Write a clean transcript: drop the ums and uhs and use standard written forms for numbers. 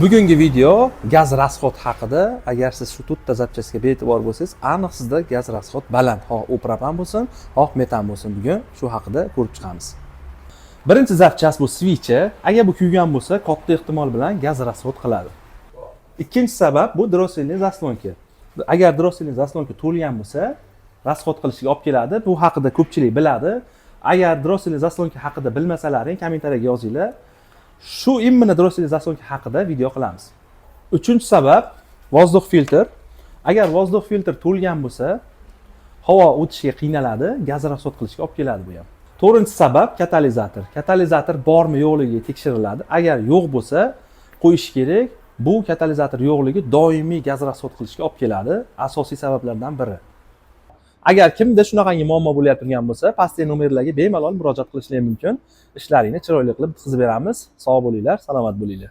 Bugungi video gaz расход haqida. Agar siz shu to'rtta запчасть ga bee'tibor bo'lsangiz, aniq sizda gaz расход baland. Xoh u propan bo'lsin, xoh metan bo'lsin. Bugun shu haqida ko'rib chiqamiz. Birinchi запчасть bu свеча. Agar bu kuygan bo'lsa, katta ehtimol bilan gaz расход qiladi. Ikkinchi sabab bu дроссельный заслонка. Agar дроссельный заслонка to'lgan bo'lsa, расход qilishiga olib keladi. Bu haqida ko'pchilik biladi. Agar дроссельный заслонка haqida bilmasalaring, kommentariyaga yozinglar. Shu именно дроссельный заслонка haqida video qilamiz. Uchinchi sabab воздух фильтр. Agar воздух фильтр to'lgan bo'lsa, havo o'tishiga qiynaladi, gaz расход qilishga olib keladi bu ham. To'rtinchi sabab katalizator. Katalizator bormi, yo'qligi tekshiriladi. Agar yo'q bo'lsa, qo'yish kerak. Bu katalizator yo'qligi doimiy gaz расход qilishga olib keladi. Asosiy sabablardan biri. Agar kimda shunaqangi muammo bo'layotgan bo'lsa, pastdagi nomerlarga bemalol murojaat qilishlari mumkin. Ishlaringni chiroyli qilib bitkazib beramiz. Sog' bo'linglar, salomat bo'linglar.